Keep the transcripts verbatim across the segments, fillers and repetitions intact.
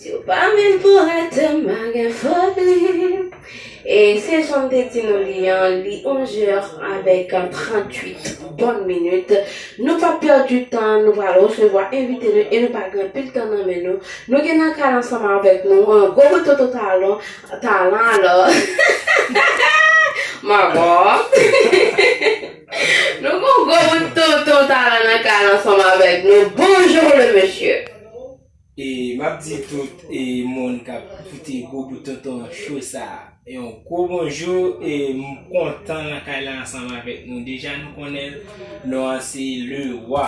Si w pa vin pou rete, m a gen foli. E se jan m te di nou li an, li onzè avèk tranntuit bòn minit. Nou p ap pèdi tan, nou pral resevwa envite nou e nou pa gen anpil tan nan men nou. Nou gen nan kay la ansanm avèk nou, yon gwo bout tonton talan, talan alò. Mabò. Nou gen yon gwo bout tonton talan nan kay la ansanm avèk nou. Bonjour le monsieur. E m ap di tout e moun k ap koute gwo bout tonton cho sa a, yon gwo bonjou. E m kontan nan kay la ansanm avèk nou. Deja nou konnen l, non an se Le Roi.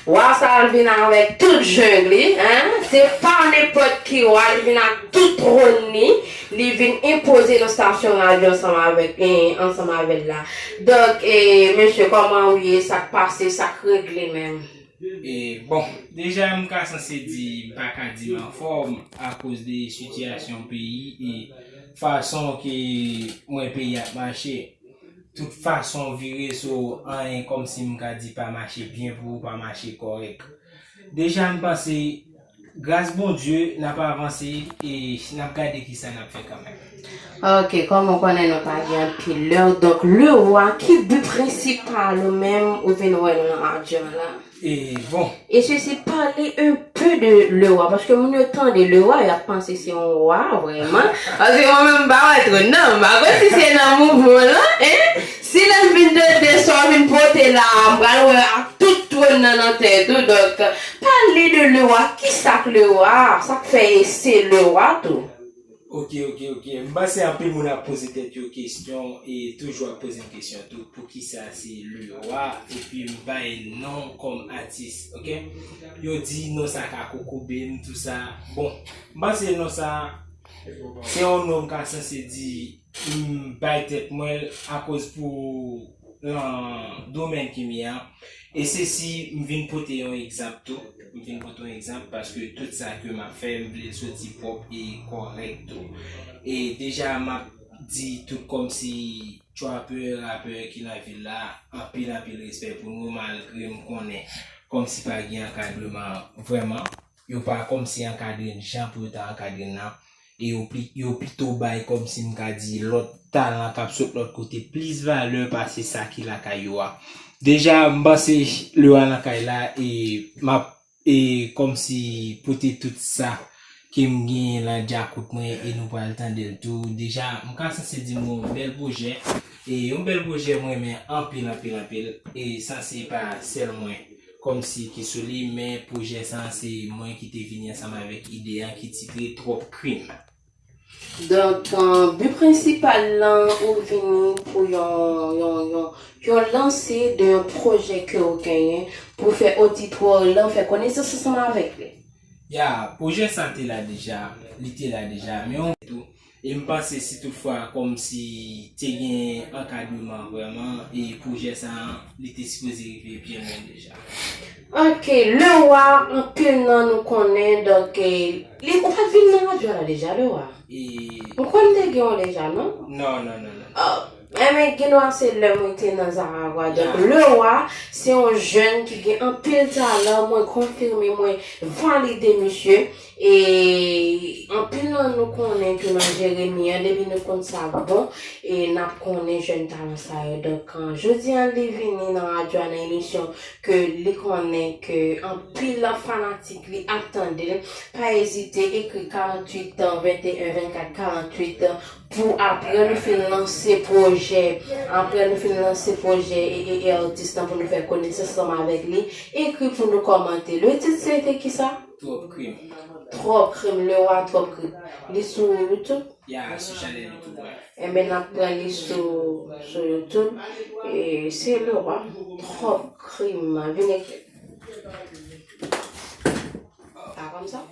Wa sa a vin avèk tout jeng li, en. Se pa nenpòt ki wa, li vin ak tout twòn li. Li vin enpoze nan stasyon radyo ansanm avèk, eh, ansanm avè l la. Donk, eh, mesye, kòman ou ye? Sa k pase? Sa k regle menm? E, bon, deja m ka sanse di, m pa ka di m anfòm akoz de sitiyasyon peyi e fason ke m wè peyi ap mache. Tout fason w vire sou anyen kòmsi m ka di pa mache byen pou ou, pa mache kòrèk. Deja m panse, gras Bondye, n ap avanse e n ap gade kisa n ap fè kanmenm. Ok, kòm ou konnen nou pa gen anpil lè, donk Le Roi, ki bi prensipal ou menm ou vin wè nou nan radyo an la? E bon. E sesi, pale un peu de Le Roi, paske moun yo tande Le Roi, y ap panse se yon wa vrèman. Paske mwen menm m pa wè twòn nan, m pa konn si se nan mouvman lan, en? Si lè m vin tande sa w vin pote la a, m pral wè ak tout twòn nan nan tèt ou. Donk, pale de Le Roi, kisa k Le Roi? Sa k fè e se Le Roi tou? Ok, ok, ok. M panse anpil moun ap poze tèt yo kesyon e toujou ap poze m kesyon tou, poukisa se Le Roi, epi m bay non kòm atis, ok? Yo di non sa ka kokobe m, tou sa. Bon, m panse non sa, se yon non m ka sanse di, m bay tèt mwen l akoz pou nan domèn ke m ye a. E se si m vin pote yon egzanp tou. M vin pote yon egzanp paske tout sa ke m ap fè, m vle l soti pwòp e kòrèk tou. E deja m ap di tout kòmsi trapper, rapper ki nan vil la, anpil, anpil respè pou nou, malgre m konnen kòmsi pa gen ankadreman vrèman. Yo pa kòmsi ankadre n jan pou yo ta ankadre n nan. E yo pli, yo pito bay kòmsi m ka di lòt talan k ap sot lòt kote plis valè pase sa ki lakay yo a. Deja, m panse Le Roi nan kay la e m ap, e kòmsi pote tout sa ke m genyen nan djakout mwen e nou pral tande l tou. Deja, m ka sanse di nou yon bèl pwojè. E yon bèl pwojè m renmen anpil, anpil, anpil. E sanse pa sèl mwen kòmsi ki sou li, men pwojè sa a se mwen ki te vini ansanm avèk ide a ki titre Twòp Krim. Donk, eh, bi prensipal lan, ou vini pou yon, yon, yon, yon lanse de yon pwojè ke w genyen pou fè oditwa w lan fè konesans ansanm avèk li. Ya, pwojè sa te la deja, li te la deja, men yon tou, e m panse si toutfwa kòmsi te gen ankadreman vrèman, e pwojè sa a, li te sipoze rive byen lwen deja. Ok, Le Roi, anpil nan nou konnen, donk, eh, li, ou pa t vin nan radyo a la deja, Le Roi? E m kwè m te gen w deja, non? Non, non, non, non. Oh, enben, gen dwa se lè mwen te nan Zaragwa. Donk, Ya. Le Roi, se yon jèn ki gen anpil talan, mwen konfime, mwen valide misye. E anpil nan nou konnen ke nan Jeremi an, depi nou konn sa bon, e n ap konnen jèn talan sa yo. Donk, eh, jodi a, li vini nan radyo a, nan emisyon ke li konnen ke anpil fanatik li ap tande l. Pa ezite, ekri karanntuit, venteyen, vennkat, karanntuit, pou apre nou fin lanse pwojè, apre nou fin lanse pwojè e, e, e atis lan pou nou fè konesans ansanm avèk li, ekri pou nou kòmante. Le tit se te kisa? Twòp Krim. Twòp Krim, Le Roi Twòp Krim. Li sou YouTube? Ya, sou chanèl YouTube mwen. Enben, n ap pran li sou, sou YouTube. E se Le Roi Twòp Krim. Vin ekri. Pa kòmsa?